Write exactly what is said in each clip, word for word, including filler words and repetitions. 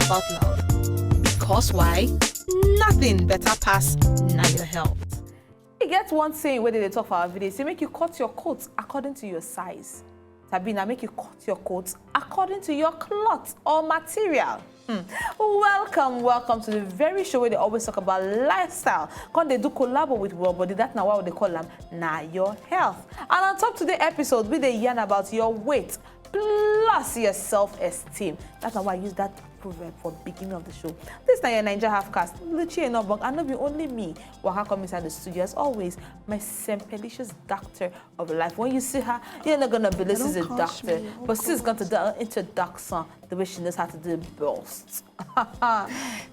about love. Because why? Nothing better pass na your health. E get one saying wey dem dey talk for our village, say make you cut your coat according to your size. Sabi na make you cut your coat according to your cloth or material. Hmm. Welcome, welcome to the very show wey dey always talk about lifestyle. Come dey do collabo with World Body, that na why we dey call am na your health. And on top today episode, we dey yarn about your weight plus your self-esteem. That's why I use that proverb for beginning of the show. This na your Naija Halfcast. Lucie Enobong, and no be only me waka come inside the studio. As always, my sempelicious doctor of life. When you see her, you're not gonna believe she's a doctor. But she's going to do an introduction the way she knows how to do the bust.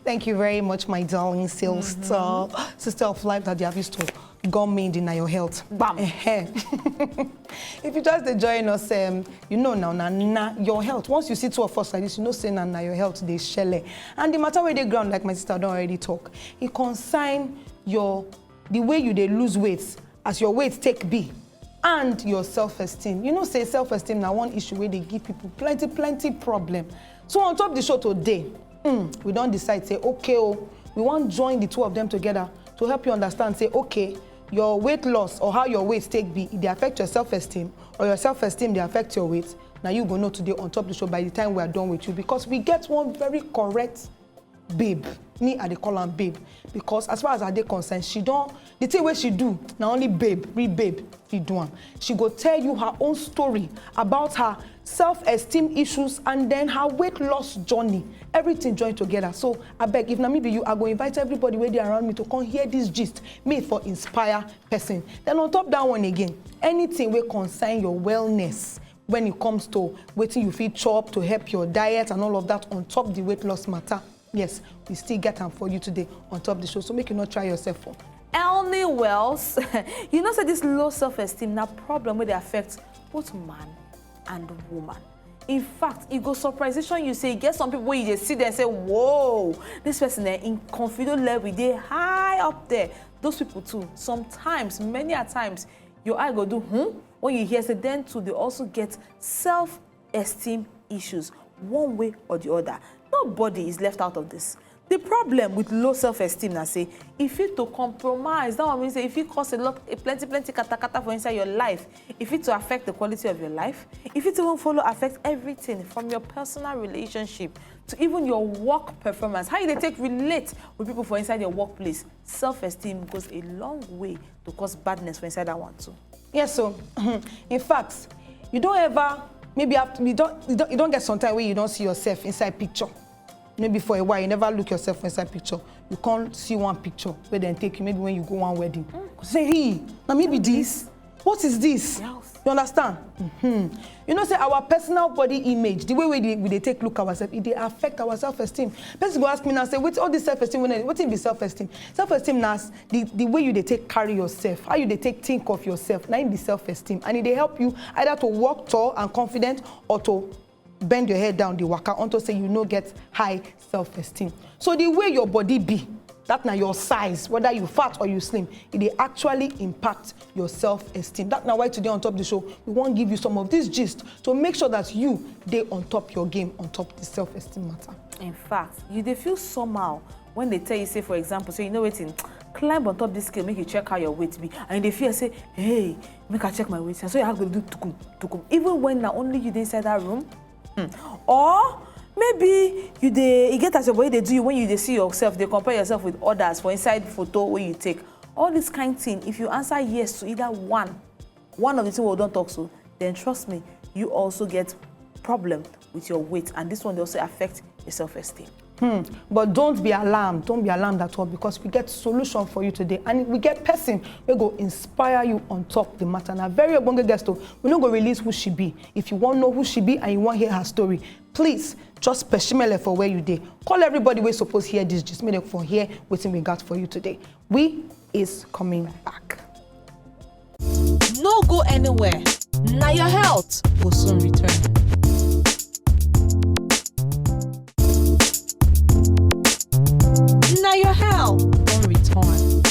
Thank you very much, my darling sales star, sister of life that you have used to gum me in the na your health. Bam. If you just dey join us, um, you know now, na, na your health. Once you see two of us like this, you know say na, na your health dey shele. And the matter wey dey ground, like my sister don already talk, e concern your, the way you dey lose weight, as your weight take be, and your self-esteem. You know say self-esteem na one issue wey dey give people plenty, plenty problem. So on top the show today, mm, we don decide say, okay, oh, we wan join the two of them together to help you understand say, okay, your weight loss or how your weight take be, e dey affect your self-esteem, or your self-esteem dey affect your weight. Na you go know today on top the show by the time we are done with you, because we get one very correct babe. Me, I dey call am babe, because as far as I dey concerned, she don, the thing wey she do, na only babe, real babe fit do am. She go tell you her own story about her self-esteem issues and then her weight loss journey. Everything join together. So abeg, if na me be you, I go invite everybody wey dey around me to come hear this gist, make e for inspire person. Then on top that one again, anything wey concern your wellness when it comes to wetin you fit chop to help your diet and all of that on top the weight loss matter. Yes, we still get am for you today on top the show, so make you no try yourself for. Elni Wells, you know say this low self-esteem na problem wey dey affect both man and woman. In fact, e go surprisation you say e get some people wey you dey see dem say, whoa, this person, eh, im confidence level dey high up there. Those people too, sometimes, many a times, your eye go do hmm when you hear say dem too dey also get self-esteem issues one way or the other. Nobody is left out of this. The problem with low self-esteem na say e fit to compromise. That one mean say e fit cause a lot, a plenty, plenty katakata for inside your life. E fit to affect the quality of your life. E fit even follow affect everything from your personal relationship to even your work performance. How you dey take relate with people for inside your workplace. Self-esteem goes a long way to cause badness for inside that one too. Yes, so in fact, you don ever, maybe after, you don, you don, you don get some time wey you don see yourself inside picture. Maybe for a while you never look yourself for inside picture. You come see one picture wey dem take you, maybe when you go one wedding. Say, hey, na me be this. What is this? You understand? You know say our personal body image, the way we dey, we dey take look ourselves, e dey affect our self-esteem. Person go ask me now say, wait, all this self-esteem, when wetin be self-esteem? Self-esteem na as the, the way you dey take carry yourself, how you dey take think of yourself, na im be self-esteem, and e dey help you either to walk tall and confident or to bend your head down dey waka unto say you no get high self-esteem. So the way your body be, that na your size, whether you fat or you slim, e dey actually impact your self-esteem. That na why today on top the show, we wan give you some of this gist to make sure that you dey on top your game on top the self-esteem matter. In fact, you dey feel somehow when they tell you say, for example, say, you know wetin, climb on top this scale, make you check how your weight be, and you dey fear say, hey, make I check my weight. So you have to do tukum tukum, even when na only you dey inside that room. Hmm. Or maybe you dey, e get as your body dey do you when you dey see yourself, dey compare yourself with others for inside photo wey you take. All this kind thing, if you answer yes to either one, one of the thing we don talk so, then trust me, you also get problem with your weight, and this one dey also affect your self-esteem. Hmm. But don't be alarmed, don't be alarmed at all, because we get solution for you today, and we get person wey go inspire you on top the matter. Na very ogbonge guest o, we no go release who she be. If you wan know who she be and you wan hear her story, please just peshimele for where you dey. Call everybody wey suppose hear this gist, make dem for hear wetin we got for you today. We is coming back. No go anywhere. Na your health go soon return. Na your health don return.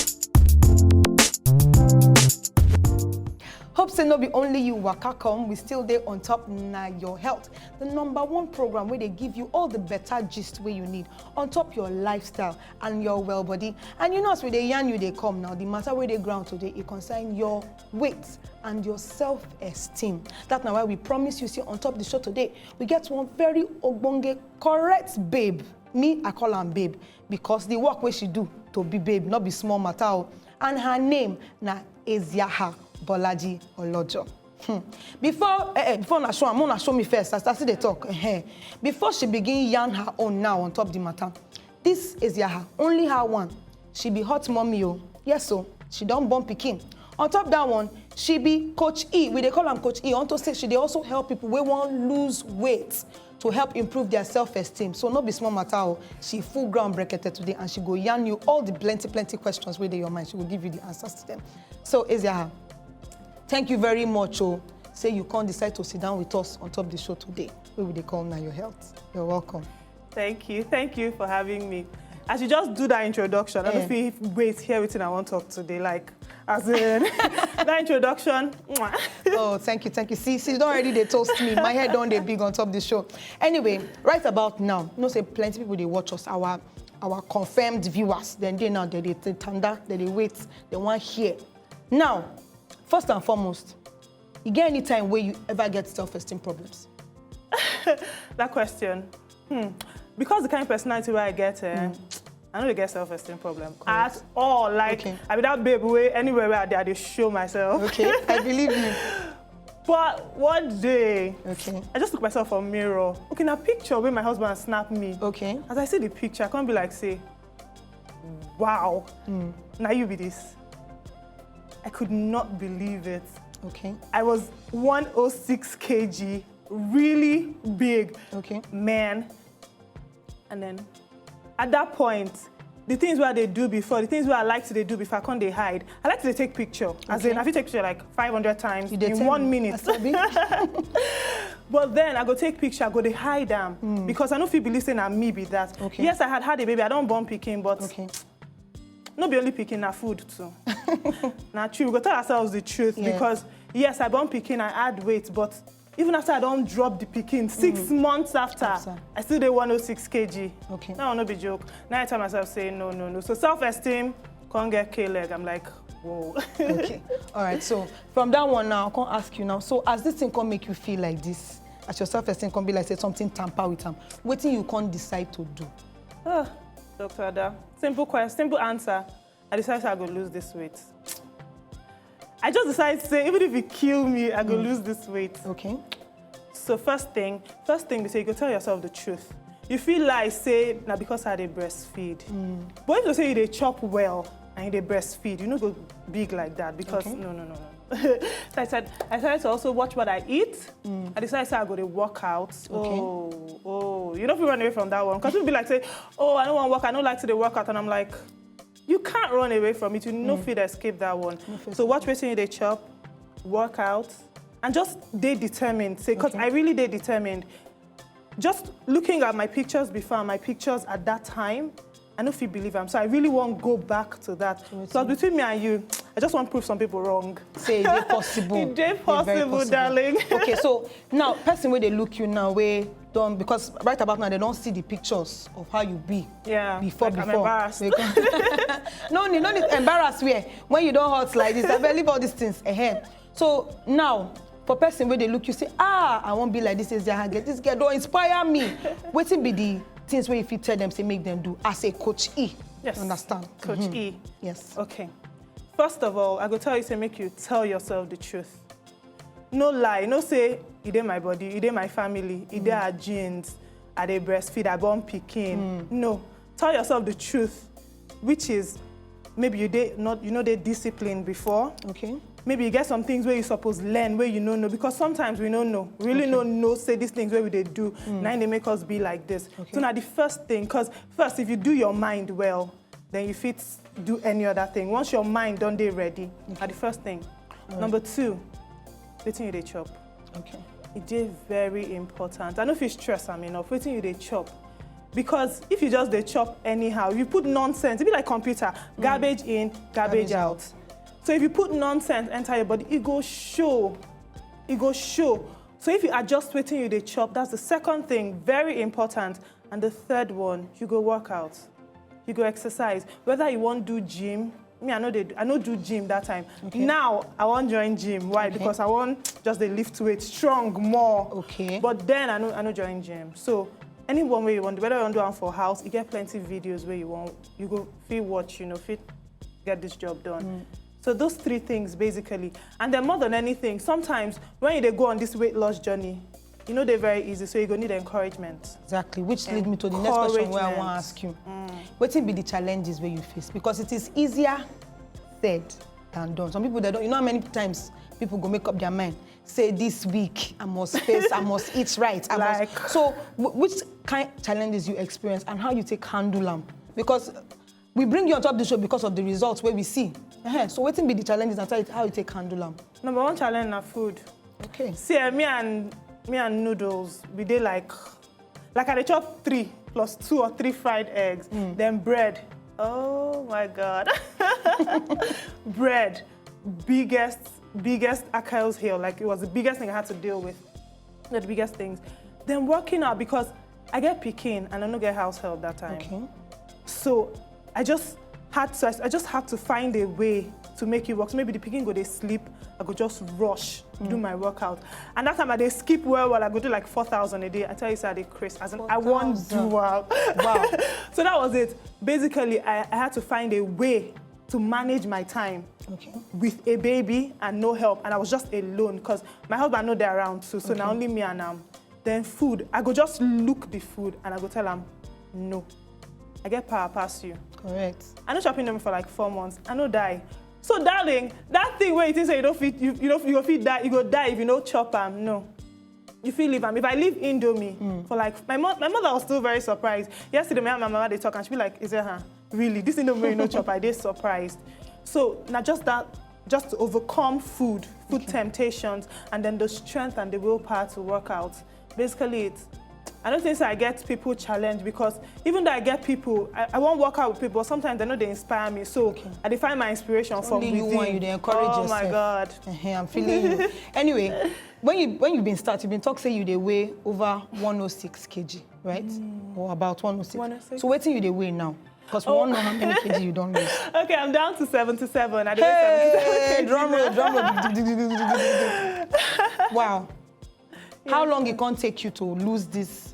Hope Say no be only you waka come, we still dey on top na your health. The number one program where they give you all the better gist where you need on top your lifestyle and your well body. And you know as we dey yarn you dey come now, the matter where they ground today, it concern your weight and your self-esteem. That's now why we promise you see on top the show today, we get one very ogbonge correct babe. Me, I call am babe because the work where she do to be babe, not be small matter. Oh. And her name na Eziaha Bolaji Olojo. Hmm. Before, eh, eh, before na show am, na show me first. As I see the talk, eh, eh. Before she begin yarn her own now on top the matter, this Eziaha, only her one. She be hot mommy, oh. Yes, so she don't born pikin. On top that one, she be Coach E. We dey call am Coach E. Unto say she dey also help people wey wan lose weight to help improve their self-esteem. So no be small matter. Oh. She full ground bracket today, and she go yarn you all the plenty, plenty questions wey dey your mind. She go give you the answers to them. So Eziaha, thank you very much. Oh, say you come decide to sit down with us on top the show today. We will dey call now your health. You're welcome. Thank you. Thank you for having me. As you just do that introduction, I don't Eh. feel wait hear everything I want to talk today. Like, as in that introduction. Mwah. Oh, thank you, thank you. See, see, don't already they toast me. My head don't they big on top the show. Anyway, right about now, you know say plenty people they watch us. Our our confirmed viewers. Then they now they they tanda, they they wait, they want hear. Now, first and foremost, you get any time where you ever get self-esteem problems? That question. Hmm. Because the kind of personality where I get, eh, I don't get self-esteem problem at all. Like, Okay. I be that babe where anywhere where I dey, I dey show myself. Okay, I believe you. But one day, Okay. I just look myself for mirror. Okay, now picture where my husband snapped me. Okay. As I see the picture, I can't be like, say, wow, now you be this. I could not believe it. Okay. I was one oh six K G, really big Okay. man. And then at that point, the things where they do before, the things where I like to they do before, I can't they hide. I like to take picture. As Okay. in, I fit take picture like five hundred times You dey in tell one me. minute. I sabi. But then I go take picture, I go they hide them because I don't feel believe saying I'm me be that. Okay. Yes, I had had a baby. I don't born pikin, but Okay. no be only pikin na food too. Na true, we go tell ourselves the truth Yeah. Because yes, I born pikin, I add weight, but even after I don't drop the pikin, six months after, After. I still dey one oh six K G. Okay. That one no be joke. Now I tell myself say no, no, no. So self-esteem, can't get K leg. I'm like, whoa. Okay. All right. So from that one now, I can ask you now. So as this thing can make you feel like this, as your self-esteem can be like say something tamper with them, waiting you can't decide to do. Ah, Doctor Ada, simple question, simple answer. I decided I go lose this weight. I just decided to say, even if it kill me, I go lose this weight. Okay. So first thing, first thing be say you go tell yourself the truth. You feel like say na because I dey breastfeed. But if you say you dey chop well and you dey breastfeed, you no go big like that because Okay. No, no, no, no. So I said I decided to also watch what I eat. I decided say I go dey work out. Okay. Oh, oh, you don't feel run away from that one because people be like say, oh, I don't want to work. I don't like to dey work out, and I'm like, you can't run away from it. You no fit escape that one. fit So watch wetin you dey chop, work out, and just dey determined. Say, cause Okay. I really dey determined. Just looking at my pictures before and my pictures at that time, I no fit believe am. So I really wan go back to that. Wetin? So between me and you, I just wan prove some people wrong. Say it dey possible. It dey Dey very possible, darling. Okay, so now person where they look you now, where don't because right about now they don't see the pictures of how you be Yeah, before like, I'm before. embarrassed. They come- no need, no need embarrass where when you don't hot like this. I believe all these things ahead. So now for person where they look you say, ah, I won't be like this. Is their get this girl don't inspire me. Waiting be the things where if you tell them say make them do as a coach E. Yes. Understand? Coach Mhm. E. Yes. Okay. First of all, I go tell you say make you tell yourself the truth. No lie. No say e dey my body, e dey my family, e dey our genes. I dey breastfeed, I born pikin. No. Tell yourself the truth, which is maybe you dey not you know they disciplined before. Okay. Maybe you get some things where you suppose learn where you no know because sometimes we no know. We really no know say these things where we dey do. Now they make us be like this. Okay. So now the first thing, cause first if you do your mind well, then you fit do any other thing. Once your mind don't dey ready, na the first thing. Number two, wetin you dey chop. Okay. E dey very important. I no fit stress am enough. Wetin you dey chop. Because if you just dey chop anyhow, you put nonsense. E be like computer, garbage in, garbage, Garbage out. So if you put nonsense enter your body, e go show. E go show. So if you adjust wetin you dey chop, that's the second thing, very important. And the third one, you go work out. You go exercise. Whether you wan do gym, me, I no dey, I no do gym that time. Okay. Now, I wan join gym. Why? Okay. Because I wan just dey lift weight, strong more. Okay. But then I no, I no join gym. So anyone wey you wan do, whether you wan do am for house, you get plenty videos wey you wan, you go fit watch, you know, fit get this job done. So those three things basically. And then more than anything, sometimes when you dey go on this weight loss journey, e no dey very easy, so you go need encouragement. Exactly, which lead me to the next question where I wan Encouragement. Ask you. Wetin be the challenges wey you face? Because it is easier said than done. Some people, they don't, you know how many times people go make up their mind, say, "This week I must face, I must eat right." I Like must. So wh- which kind challenges you experience and how you take handle am? Because we bring you on top the show because of the results wey we see. Ehen, so wetin be the challenges and how you, how you take handle am? Number one challenge na food. Okay. See, eh, me and, me and noodles, we dey like, like, I dey chop three plus two or three fried eggs, then bread. Oh my God. Bread, biggest, biggest Achilles heel. Like, it was the biggest thing I had to deal with. The biggest things. Then working out, because I get pikin and I no get house help that time. Okay. So I just had to, I just had to find a way to make it work. So maybe the pikin go dey sleep, I go just rush do my workout. And that time I dey skip well well. I go do like four thousand a day. I tell you, say I dey craze. As in, I wan do Four thousand. Wow. Wow. So that was it. Basically, I, I had to find a way to manage my time Okay. with a baby and no help, and I was just alone because my husband no dey around too, so na Okay. only me and am. Then food, I go just look the food and I go tell am, "No, I get power pass you. Correct. I no chop Indomie for like four months. I no die." So darling, that thing where you think say you don't fit, you, you don't, you go fit die, you go die if you no chop am. No, you fit leave am. If I leave Indomie for like my mo- my mother was still very surprised. Yesterday, my mama dey talk and she be like, "Is it her? Really? This Indomie wey you no chop, I dey surprised." So na just that, just to overcome food, food temptations, and then the strength and the willpower to work out. Basically, it. I don't think so I get people challenge, because even though I get people, I, I won't work out with people, but sometimes they know they inspire me. So I define my inspiration from Only you within. One, you dey encourage Oh yourself. My God. Ehen, I'm feeling you. Anyway, when you when you've been started, you've been talk say you dey weigh over one oh six K G, right? Or about one oh six. One oh six. So wetin you dey weigh now? Because we Oh. Wan know how many K G you don lose. Okay, I'm down to seventy-seven. I dey Hey, weigh seventy-seven K G drum roll, now. Drum roll. Wow. How long it can take you to lose this?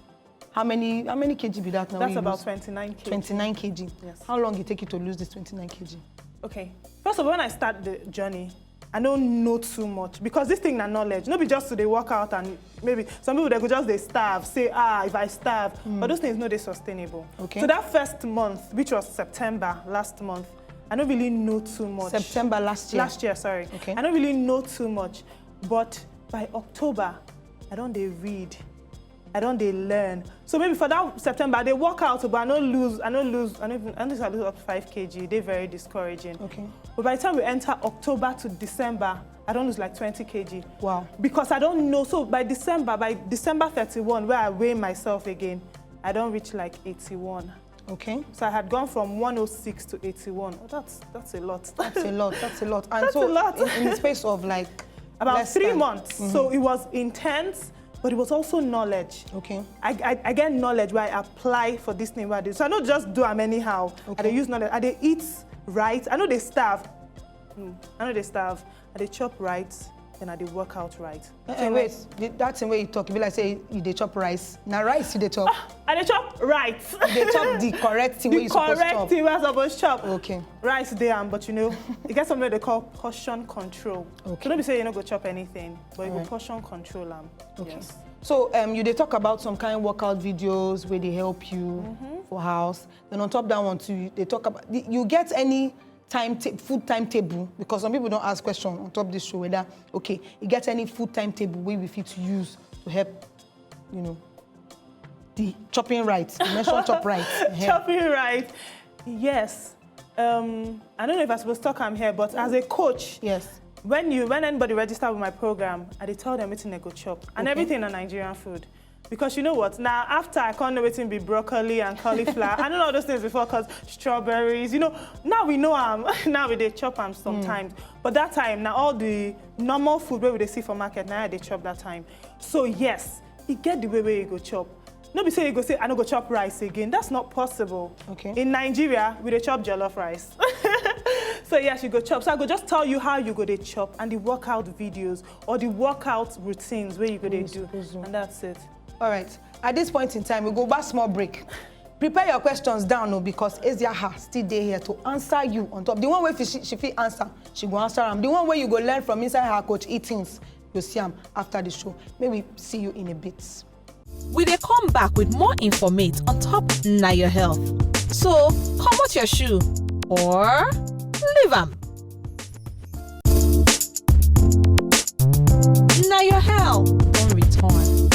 How many how many K G be that now? That's You about lose? twenty-nine K G. Twenty-nine K G. Yes. How long it take you to lose this twenty-nine K G? Okay. First of all, when I start the journey, I don't know too much, because this thing na knowledge. No be just to dey work out and maybe some people they go just dey starve, say, "Ah, if I starve," but those things no dey sustainable. Okay. So that first month, which was September last month, I don't really know too much. September last year. Last year, sorry. Okay. I don't really know too much, but by October, I don't dey read. I don't dey learn. So maybe for that September, I dey work out, but I no lose. I no lose. I no even. I no think I lose up to five K G. They very discouraging. Okay. But by the time we enter October to December, I don't lose like twenty K G. Wow. Because I don't know. So by December, by December thirty-one, where I weigh myself again, I don't reach like eighty-one. Okay. So I had gone from one oh six to eighty-one. Oh, that's that's a lot. That's a lot. That's a lot. And That's so a lot. In, in the space of like About less three than- months. So it was intense, but it was also knowledge. Okay. I, I, I get knowledge where I apply for this thing where I do. So I don't just do am anyhow. I Okay. Dey use knowledge. I dey eat right. I know they starve. Hmm. I know they starve. I dey chop right. Then I dey work out right. Eh, eh, wait, the- that thing where you talk, you be like say you dey chop rice. Now rice you dey chop. I dey chop right. You dey chop the correct thing where The you supposed to correct chop. Thing where I suppose chop. Okay. Rice dey am, but you know, you get something they call portion control. Okay. So don't be say you no go chop anything, but you go Alright. Portion control am. Okay. Yes. So um, you dey talk about some kind of workout videos where they help you for house. Then on top that one too, you- they talk about the- you get any time ta- food timetable, because some people don't ask question on top this show whether, okay, you get any food timetable where we fit use to help, you know, the chopping right. You mentioned chop right. Ehen. Chopping right. Yes. Um, I don't know if I supposed to talk am here, but as a coach, Yes. When you when anybody register with my program, I dey tell them wetin they go chop and Okay. everything na Nigerian food. Because you know what? Now, after I can't know wetin be broccoli and cauliflower. I don't know all those things before because strawberries, you know, now we know am. Now we dey chop am sometimes. But that time, now all the normal food wey we dey see for market, now I dey chop that time. So yes, e get the way wey you go chop. No be say you go say, "I no go chop rice again." That's not possible. Okay. In Nigeria, we dey chop jollof rice. So yes, you go chop. So I go just tell you how you go dey chop and the workout videos or the workout routines wey you go dey Yes, do. please do. And that's it. All right. At this point in time, we go back small break. Prepare your questions down, no, because Eziaha still dey here to answer you on top. The one wey she, she fit answer, she go answer am. The one wey you go learn from inside her coach eatings, you see am after the show. May we see you in a bit. We dey come back with more informate on top Na Your Health. So, comot your shoe or leave am. Na Your Health don return.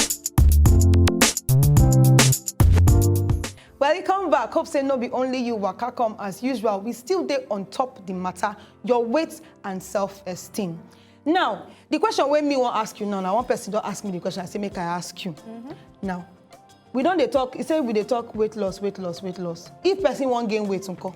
Welcome back. Hope say no be only you waka come as usual. We still dey on top the matter, your weight and self-esteem. Now, the question wey me wan ask you now, na one person don ask me the question. I say make I ask you. Now, we don dey talk. E say we dey talk weight loss, weight loss, weight loss. If person wan gain weight, nko,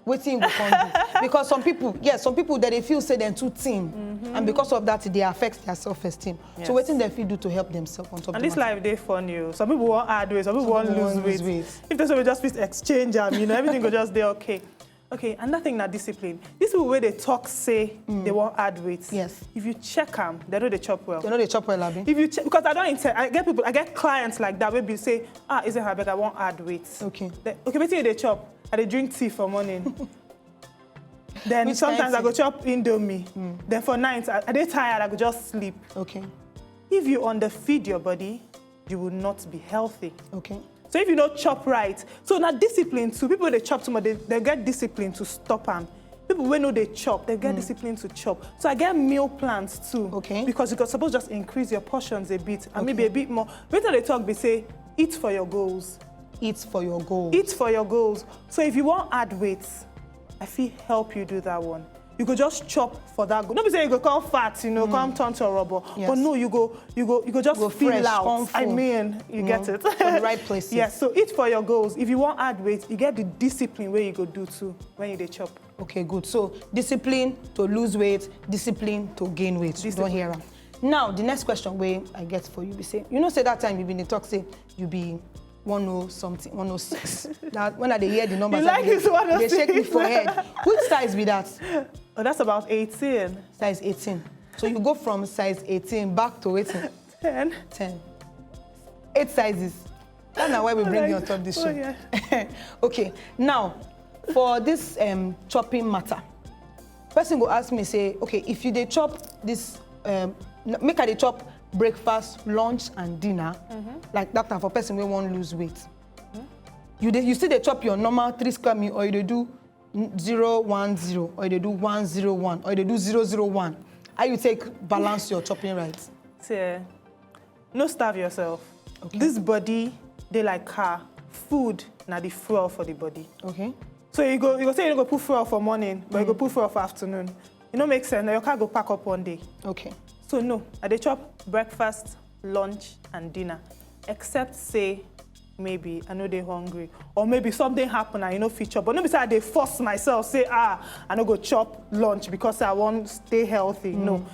wetin e go come do? Because some people, yes, some people that they feel say dem too thin, and because of that, they affect their self-esteem. So Yes. Wetin dem fit do to help themselves on top And the this matter? Life dey funny o. Some people wan add weight, some people wan people lose wan weight. lose weight. If there's we just fit exchange am, you know, everything go just dey okay. Okay, another thing na discipline. These people wey dey talk say they wan add weight. Yes. If you check am, they no dey chop well. You know they chop well, abi? If you check, because I don't intend, I get people, I get clients like that wey be say, "Ah, is it her beg? I wan add weight." Okay. They, okay, wetin you dey chop? I dey drink tea for morning. Then Which sometimes I kind go chop Indomie. Then for night, I, I dey tired, I go just sleep. Okay. If you underfeed your body, you will not be healthy. Okay. So if you no chop right, so na discipline too. People dey chop too much, they, they get discipline to stop am. People wey no dey chop, they get discipline to chop. So I get meal plans too. Okay. Because you suppose just increase your portions a bit and maybe Okay. a bit more. Wetin I dey talk be say, eat for your goals. Eat for your goal. Eat for your goals. So if you wan add weight, I fit help you do that one. You go just chop for that goal. No be say you go come fat, you know, come turn to a rubber. Yes. But no, you go, you go, you go just Go feel fresh, out. come I full. mean, you You get know, it. for the right places. Yes. So eat for your goals. If you wan add weight, you get the discipline wey you go do too when you dey chop. Okay, good. So discipline to lose weight, discipline to gain weight. You Discipline. Don hear am. Now, the next question wey I get for you be say, you know say that time you been dey talk say you be one oh something, one oh six. That when I dey hear the numbers, You like I dey- this one oh six? Dey shake me for head. Which size be that? Oh, that's about eighteen. Size eighteen. So you go from size eighteen back to eighteen. Ten. Ten. Eight sizes. That's na why we bring you on top this Oh, show. Yeah. Okay, now, for this um, chopping matter, person go ask me say, okay, if you dey chop this, um, n- make I dey chop breakfast, lunch, and dinner, like that time for person wey wan lose weight. You dey, you still dey chop your normal three square meal, or you dey do n- zero one zero, or you dey do one zero one, or you dey do zero zero one. How you take balance your chopping right? See, eh, no starve yourself. Okay. This body dey like car. Food na the fuel for the body. Okay. So you go, you go say you no go put fuel for morning, but you go put fuel for afternoon. E no make sense. Na your car go pack up one day. Okay. So no, I dey chop breakfast, lunch, and dinner, except say maybe I no dey hungry, or maybe something happen and you no fit chop. But no be say I dey force myself say, "Ah, I no go chop lunch because I wan stay healthy." No.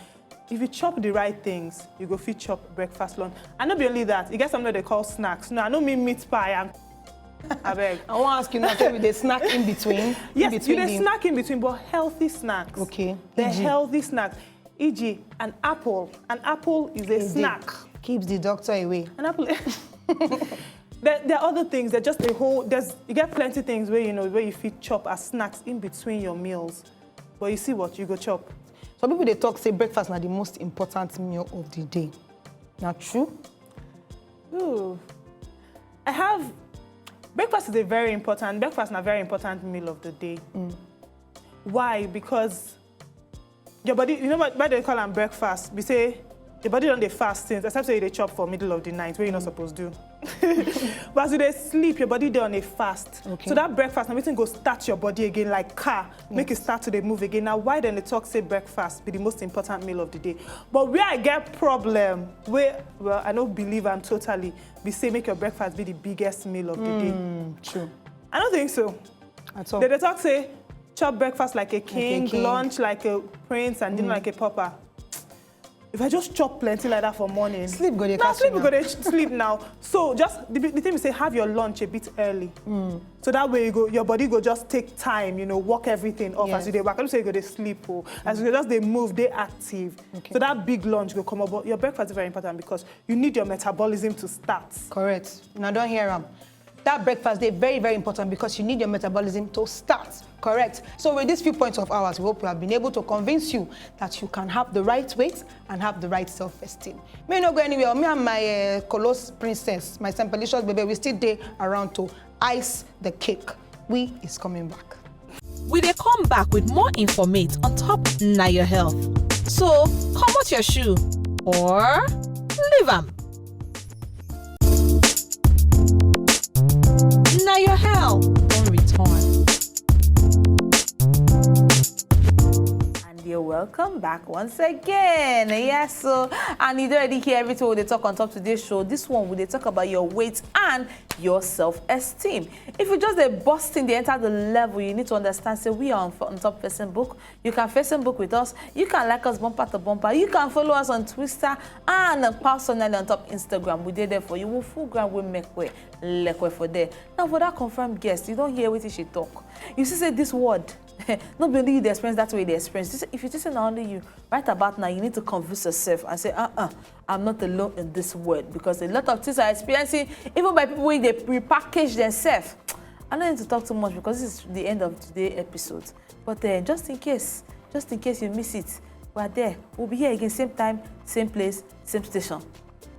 If you chop the right things, you go fit chop breakfast, lunch. And no be only that, you get something they call snacks. No, I no mean meat pie and abeg. I wan ask you now, say we dey snack in between. Yes, in you between dey the- snack in between, but healthy snacks. Okay. The E G. Healthy snacks. E G, an apple. An apple is a Is the- snack. Keeps the doctor away. An apple. There, there are other things. They're just a whole. There's, you get plenty things where, you know, where you fit chop as snacks in between your meals. But you see what you go chop. Some people dey talk say breakfast na the most important meal of the day. Na true? Ooh. I have, breakfast is a very important, breakfast na very important meal of the day. Why? Because your body, you know what, why they call am breakfast? We say Your body don dey fast since, except say you dey chop for middle of the night, wey you no suppose do. But as you dey sleep, your body dey on a fast. Okay. So that breakfast na wetin go start your body again, like car, make it start to dey move again. Na why dem dey talk say breakfast be the most important meal of the day. But where I get problem, where, well, I no believe am totally, be say make your breakfast be the biggest meal of the day. True. I don't think so. At all. They dey talk say chop breakfast like a king, king. Lunch like a prince, and dinner like a pauper. If I just chop plenty like that for morning, Sleep go dey now catch sleep you go dey sleep now. So just the, the thing is say have your lunch a bit early, so that way you go, your body go just take time, you know, work everything off as Yes. you dey work. I don't say you go dey sleep, oh, as you go just dey move, dey active. Okay. So that big lunch go come up, but your breakfast is very important because you need your metabolism to start. Correct. Una don hear am. That breakfast dey very, very important because you need your metabolism to start. Correct. So with these few points of ours, we hope we have been able to convince you that you can have the right weight and have the right self-esteem. May no go anywhere. Me and my uh, Colos princess, my Sempalicious baby, we still dey around to ice the cake. We is coming back. We dey come back with more informate on top Na Your Health. So, comot your shoe or leave am. Na Your Health don return. And you're welcome back once again. Yes, so, and you already hear everything we dey talk on top today's show. This one, we dey talk about your weight and your self-esteem. If you just dey busting, dey enter the level, you need to understand say we are on, on top Facebook. You can Facebook with us. You can like us bumper to bumper. You can follow us on Twitter and personally on top Instagram. We dey there for you. We full ground, we make way, like way for there. Now for that confirmed guest, you don hear wetin she talk. You see say this word, no be only you dey experience that way you dey experience. This, if you think say na only you, right about now, you need to convince yourself and say, uh-uh, I'm not alone in this world, because a lot of things are experiencing, even by people wey dey repackage themselves. I no need to talk too much because this is the end of today episode. But uh, just in case, just in case you miss it, we are there. We'll be here again, same time, same place, same station.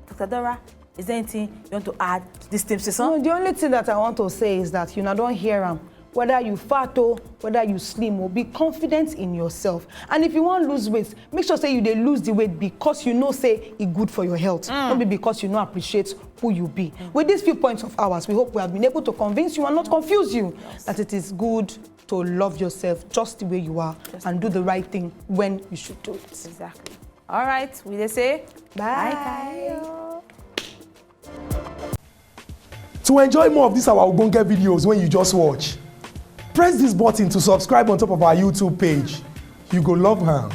Doctor Dora, is there anything you want to add to this same station? No, the only thing that I want to say is that you now don't hear am. Whether you fat o, whether you slim o, be confident in yourself. And if you wan lose weight, make sure say you dey lose the weight because you know say e good for your health, not be because you no appreciate who you be. With these few points of ours, we hope we have been able to convince you and not confuse you that it is good to love yourself just the way you are and do the right thing when you should do it. Exactly. All right, we dey say Bye. Bye. To enjoy more of these our ogbonge videos when you just watch, press this button to subscribe on top of our YouTube page. You go love am.